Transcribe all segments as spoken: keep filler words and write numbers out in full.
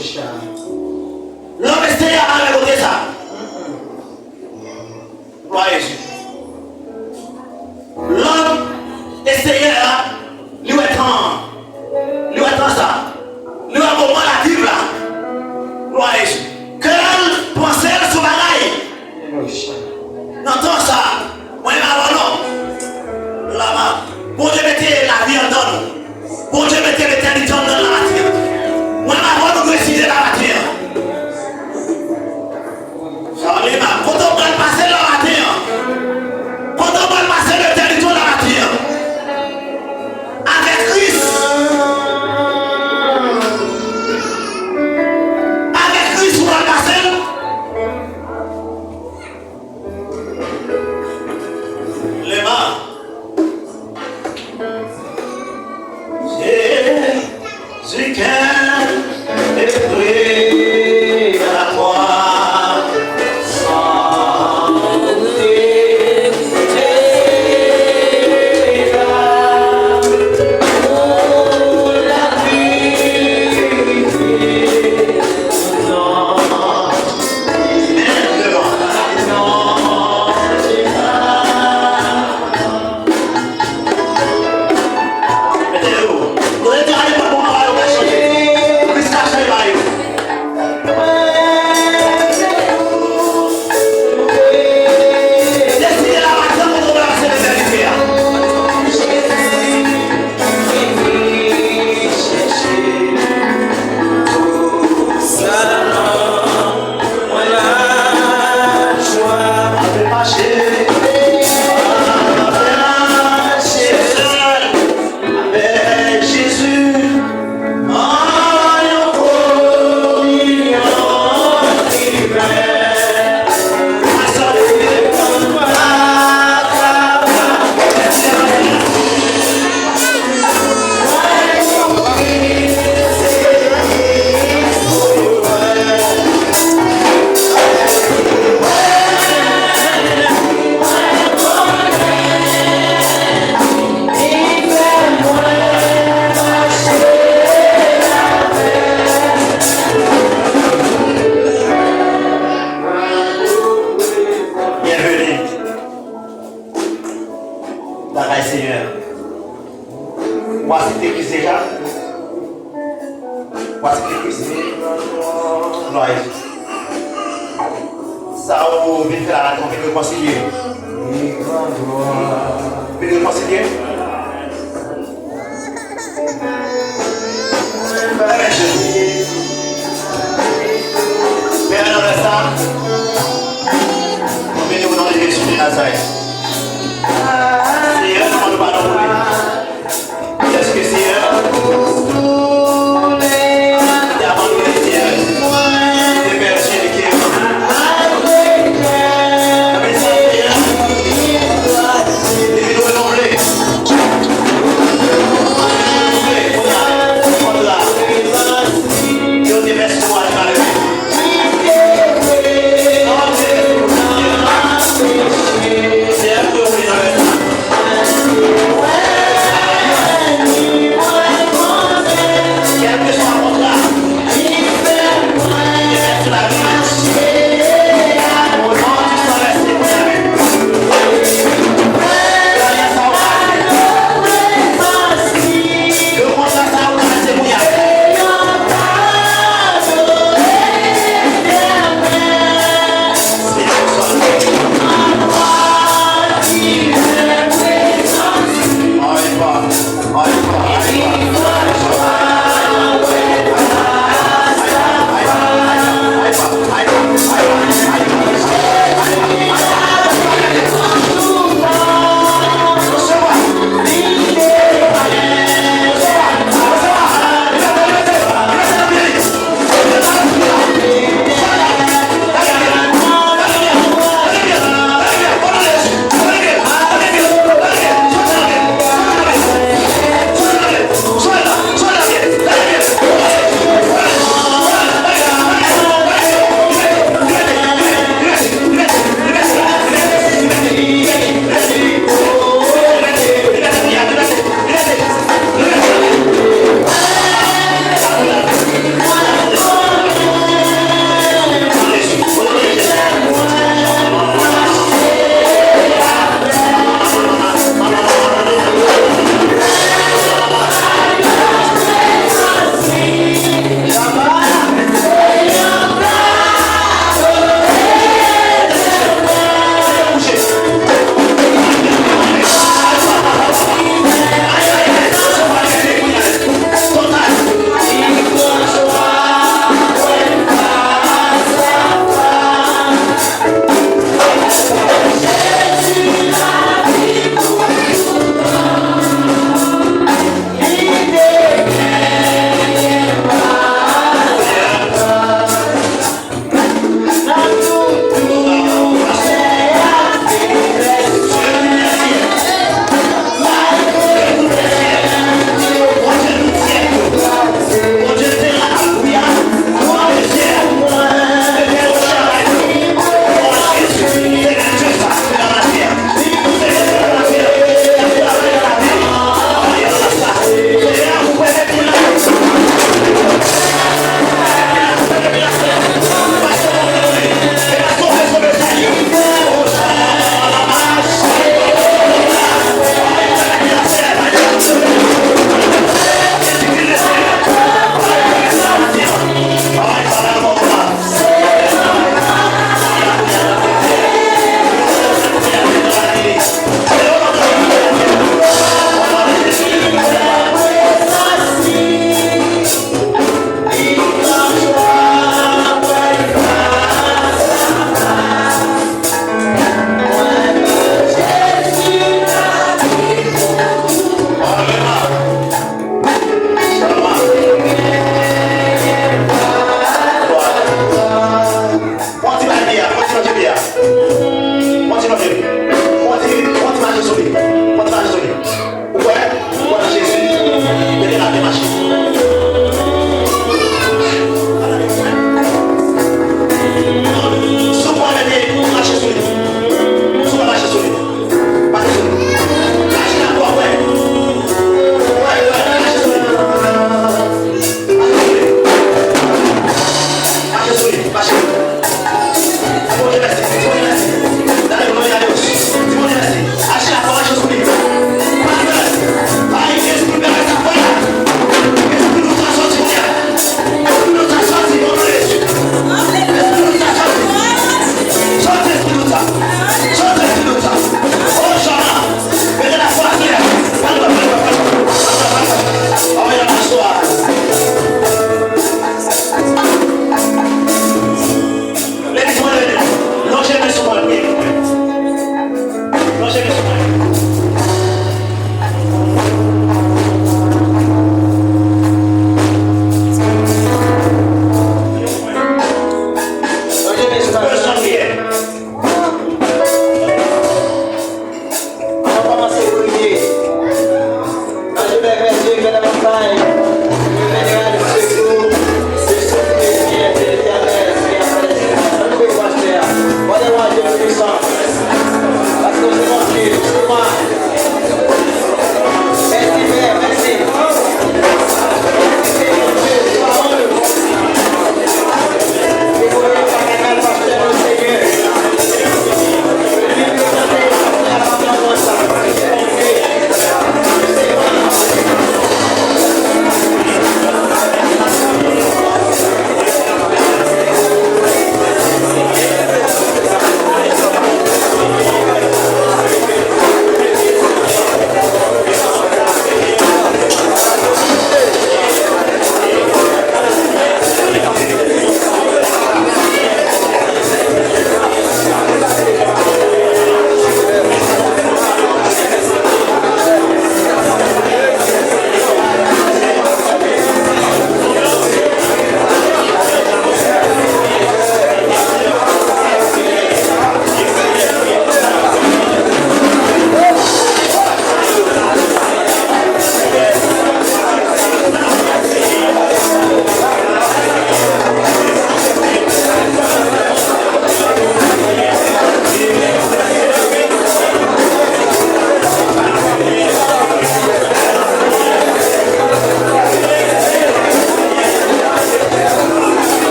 Lanm Senyè a pa lè kote sa. Glwa a Jezi. Lanm Senyè a, li wè tan an. Li wè tan sa. Li wè moman l ap viv la. Glwa a Jezi. Kè l panse l sou bagay. Nan tan sa, mwen pa wè non. Lama, Bondye mete lavi anndan nou. Bondye mete letènite anndan lamaten an. Mwen pa wè nou dwe site lamaten an. Sa vle di, kote w pral pase lamaten an? Kote w pral pase letènite w lamaten an? Avèk Kris. Avèk Kris ou pral pase l. Lema. Jésus qu'est pris à la croix, sans doute, pour la vérité. Byenveni lakay Senyè a. Ou asepte Kris deja? Ou asepte Kris? Glwa a Jezi. Sa ou vin fè la maten, ou vin rekonsilye. Vin rekonsilye. Amèn, Jezi. Pè, nan lè sa, nou beni w nan non de Jezi de Nazarèt. Seyè, nou mande w padon pou li. Èske Seyè, te abandone, Seyè, te pèdi, li kenbe? Amèn, sa, Seyè, li vin renouvelé. Li vin renouvelé. Kounye a, kont la, yo te vèse nou a Kalvari. Seyè, nou te renouvelé nan lè sa.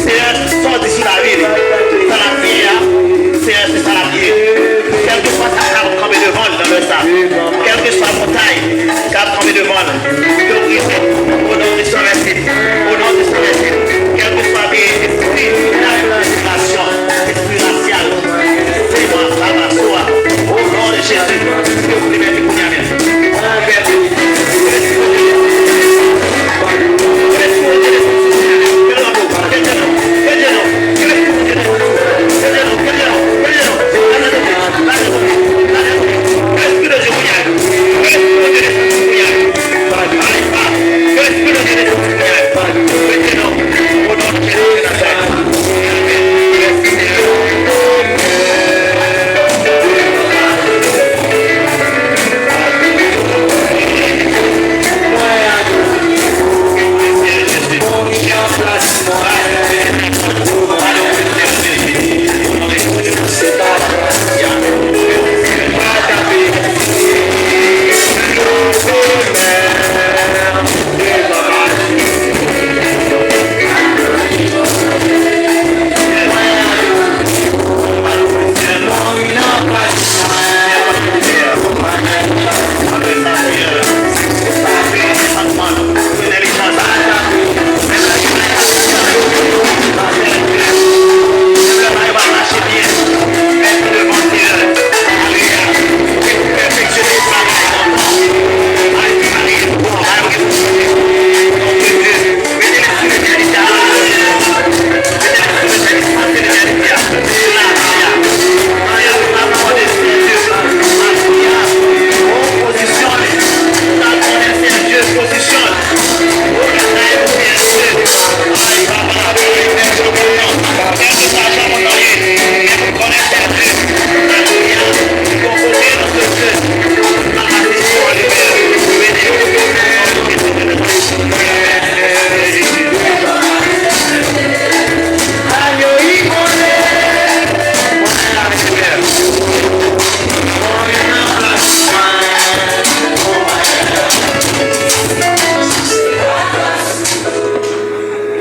Senyè, sa w di sou lavi li, sa l ap ye a, Senyè, se sa l ap ye. Kèlkeswa sa k ap kanpe devan l nan lè sa, kèlkeswa montay k ap kanpe devan l, ke w brize, o non de San Mèsi, o non de San Mèsi. Kèlkeswa ki espri de diskriminasyon, espri rasyal, Seyè, sa maso a, o non de Jezi, ke w libere kounye a menm.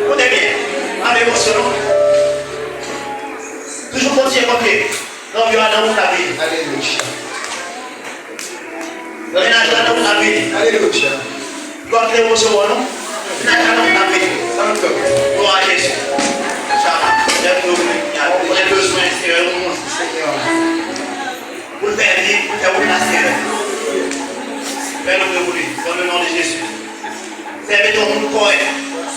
Koute byen, pa nan emosyon non. Toujou kontinye konte. Nan vi w, nan wout la vini. Alelouya. Nan mennaj la, nan wout la vini. Alelouya. Glwa ki te emosyon w non. Mennaj la, nan wout la vini. Santo. Glwa a Jezi. Chama. Lève nou, nou konnen bezwen Senyè yon moun. Senyè. Pou l fè vi, pou l fè wout la, Senyè. Fè nou de pou li. Dans le nom de Jésus. Sèvi yon moun kòrèk.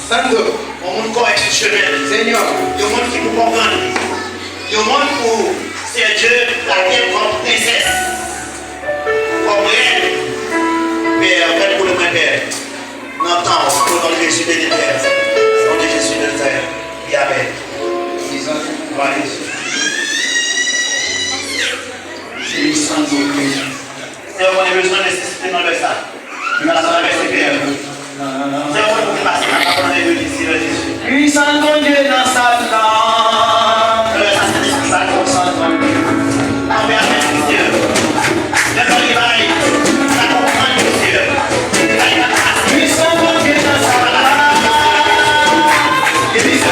Santo. Yon moun kòrèk sou chemen. Senyè. Yon moun ki pou konprann. Yon moun pou Seyè Dye lage l kòm prensès, kòm rèn. Pè, fè l pou nou mwen, Pè. Nan tan w, o non de Jezi, beni Pè. O non de Jezi de Nazarèt. Ki apèl. Glwa a Jezi. Jezi, Santo Dios. Seyè, ou konnen bezwen nesesite nan lè sa. Gras travèse, Pè. Seyè, ou konnen pou ki pase nan kapab nan de Jezi, nan Jezi. Puissant Bondye nan sal la. Nan lè sa, Sentespri sa konsan. Anvè avèk li, Seyè. Lè sa li bay, sa konprann yo, Seyè. Sa li pa pase. Puissant Bondye nan sal la. Epi sa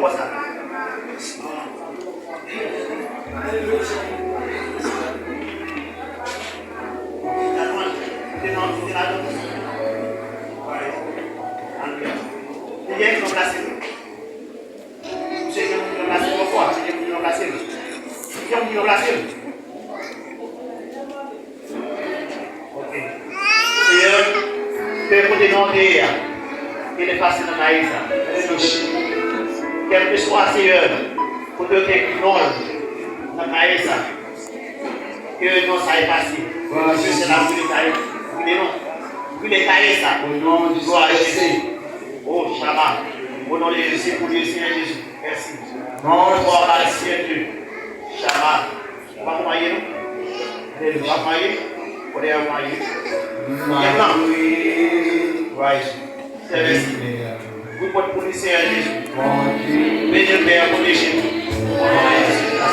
Konsa. Misye gen moun ki ranplase l ankò, misye gen moun ki ranplase l. Misye gen moun ki ranplase l. Ok. Seyè, fè kote non te ye a, ke l efase nan kaye sa. Kèlkeswa, Seyè, kote yo te ekri non l nan kaye sa, ke non sa efase. Ke sèl la brile kaye, brile non. Brile kaye sa. Glwa a Jezi. O Shama. O non de Jezi, pou Jezi, Seyè Jezi. Mèsi. Glwa a Seyè Dye. Shama. Ou pa konpaye nou? Alelouya. Ou pa konpaye? Kote ou konpaye? Gen plan. Rise. Sè, mèsi. Wi, pot pou li, Seyè Jezi. Beni l, Pè, pwoteje nou. O non de Jezi.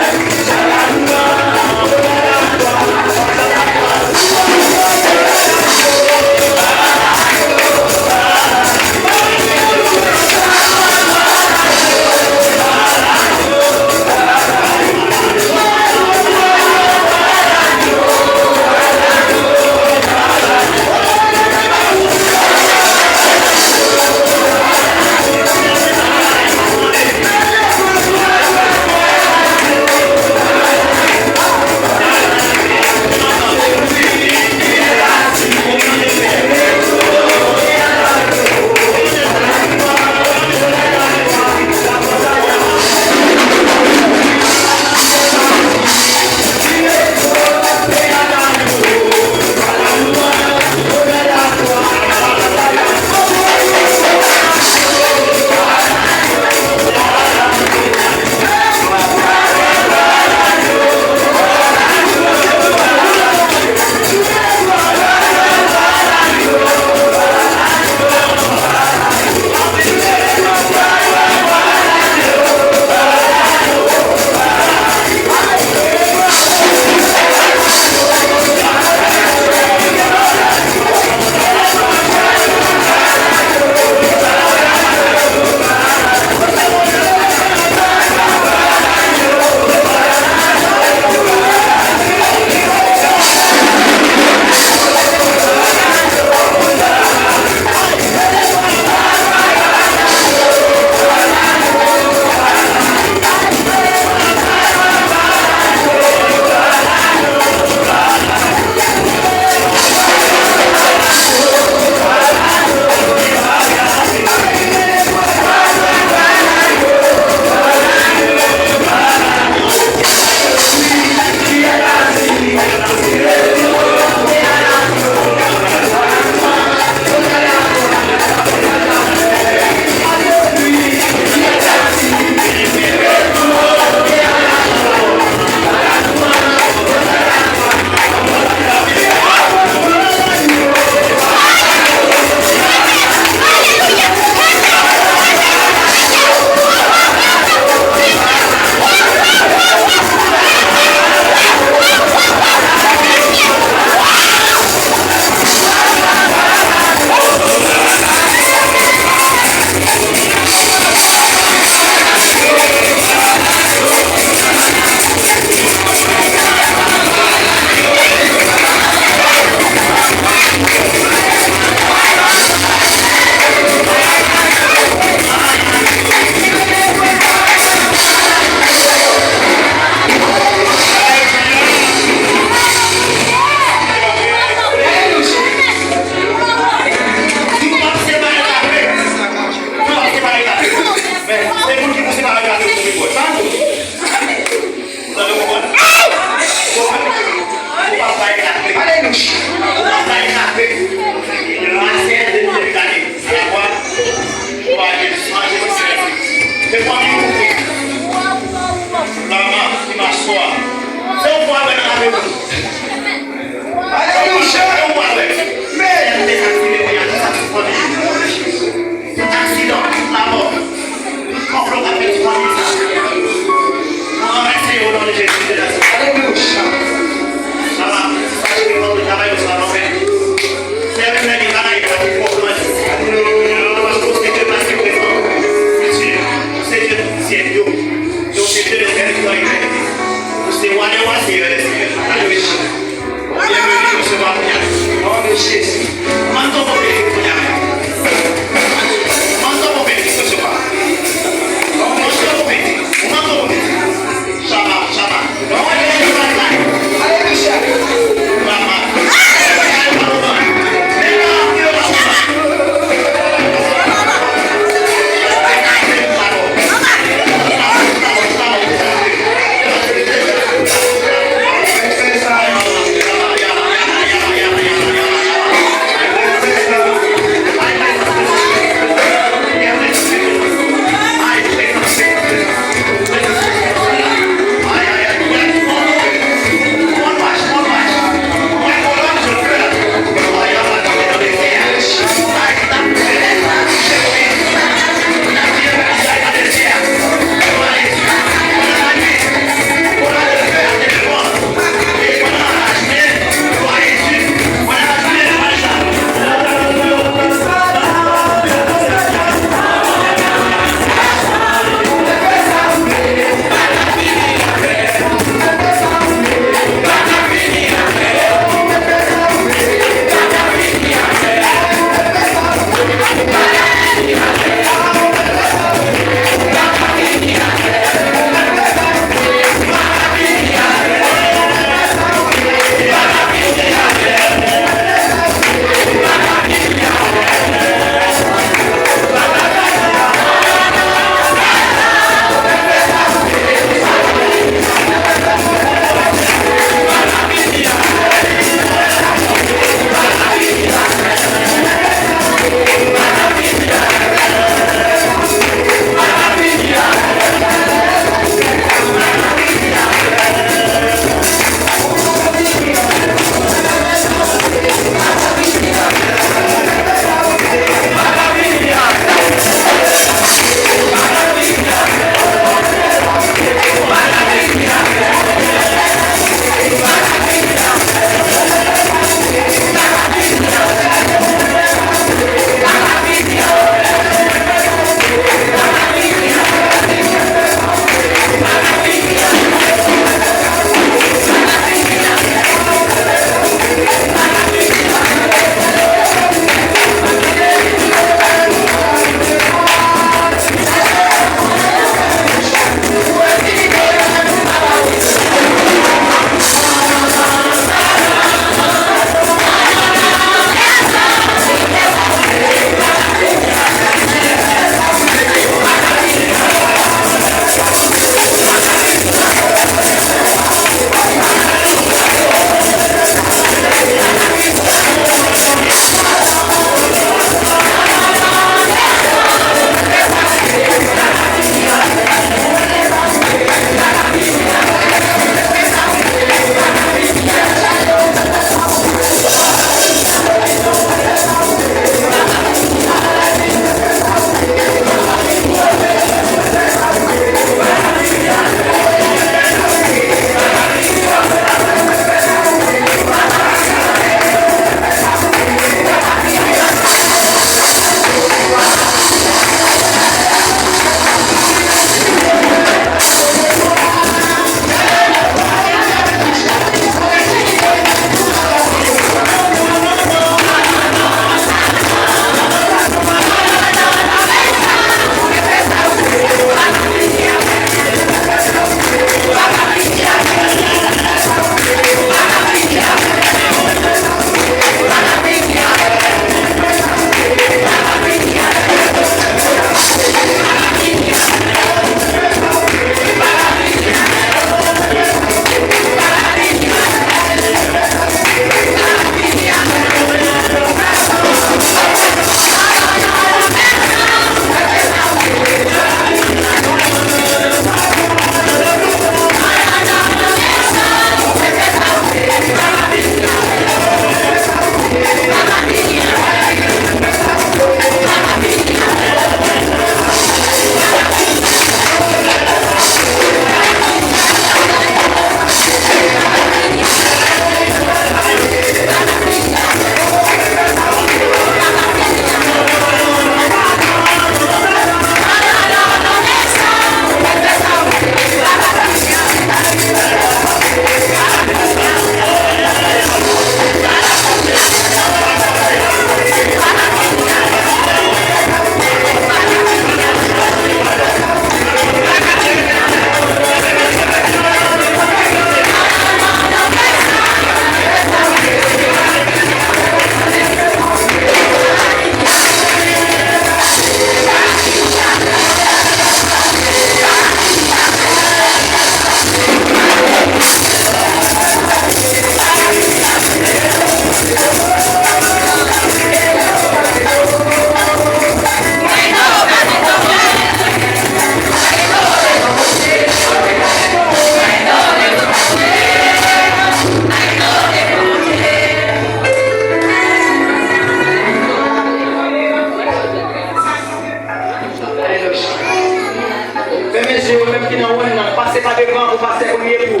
Se pa devan pou pastè priye pou.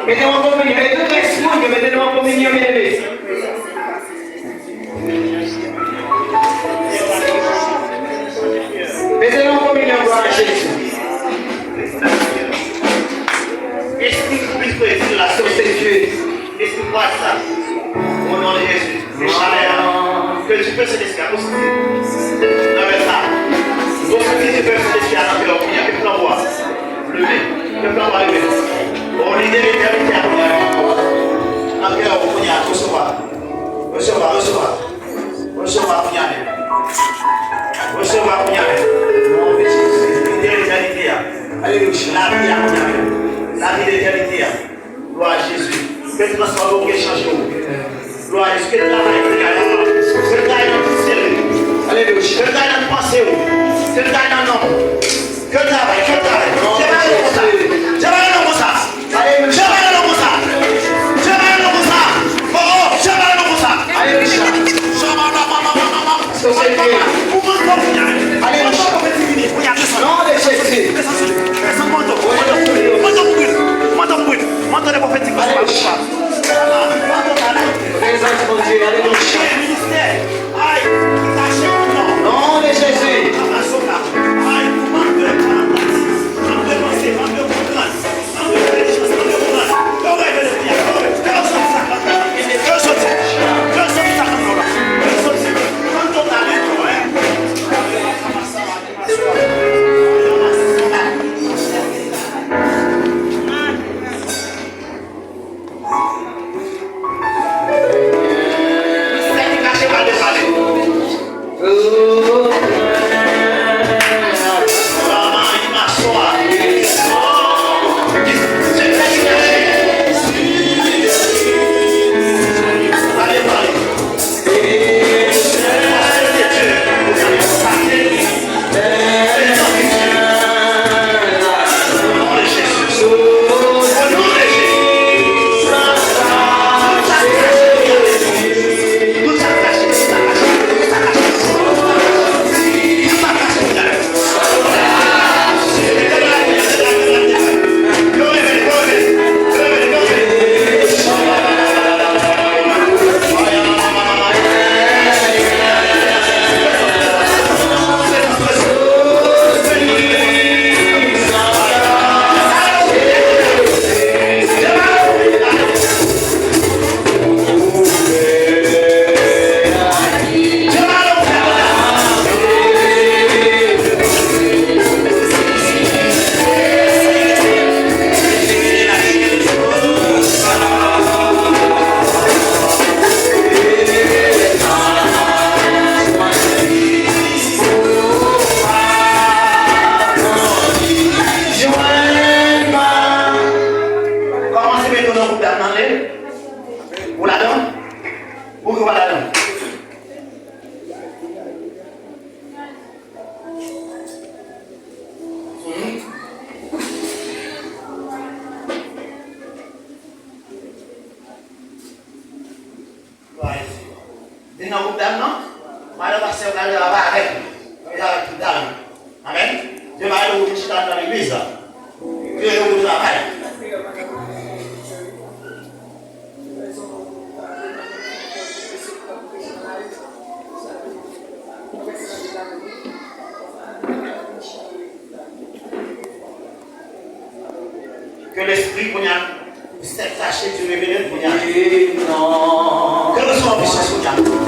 Mete nou an kominyon, e tout rès moun yo, mete nou an kominyon, byeneme. Mete nou an kominyon, glwa a Jezi. Espri koupit fredi la, Sentespri. Espri pwazan. Au nom de Jésus. Chalè a. Ke Dieu peut se décider à cause de. Nan lè sa. Bon, ke Dieu peut se décider à l'envers. Kounye a ke flanbo a. Leve. Ke flanbo a leve. Bon, lide letènite a kounye a. Nan kè w kounye a. Resevwa. Resevwa, resevwa. Resevwa kounye a menm. Resevwa kounye a menm. Lide letènite a. Alelouya. Lavi a kounye a menm. Lavi letènite a. Glwa a Jezi. Ke transfòme w, ke chanje w. Glwa a Jezi. Ke travay, ke travay. Ke travay nan tout seri. Alelouya. Ke travay nan panse w. Ke travay nan nanm. Ke travay, ke travay. Jezi pa nan konsa. Jezi pa nan konsa. Alelouya. Jezi pa nan konsa. Jezi pa nan konsa. Oh, oh, Jezi pa nan konsa. Alelouya. Sosete. Alelouya. Non de Jezi. Alelouya. Prezans Bondye. Alelouya. Non de Jezi. Kòmanse mete w nan gwoup dam nan, ale. Ou ladan? Ou ki pa ladan? Mhm. Glwa a Jezi. Vin nan gwoup dam nan. Madan pastè yo pral travay avèk nou. Yo travay avèk tout dam yo. Amèn. Dye mande w pou chita nan legliz la. Dye mande w travay. Ke lespri kounye a, sèk kache, Dye revele l kounye a. Ke resevwa pisans kounye a.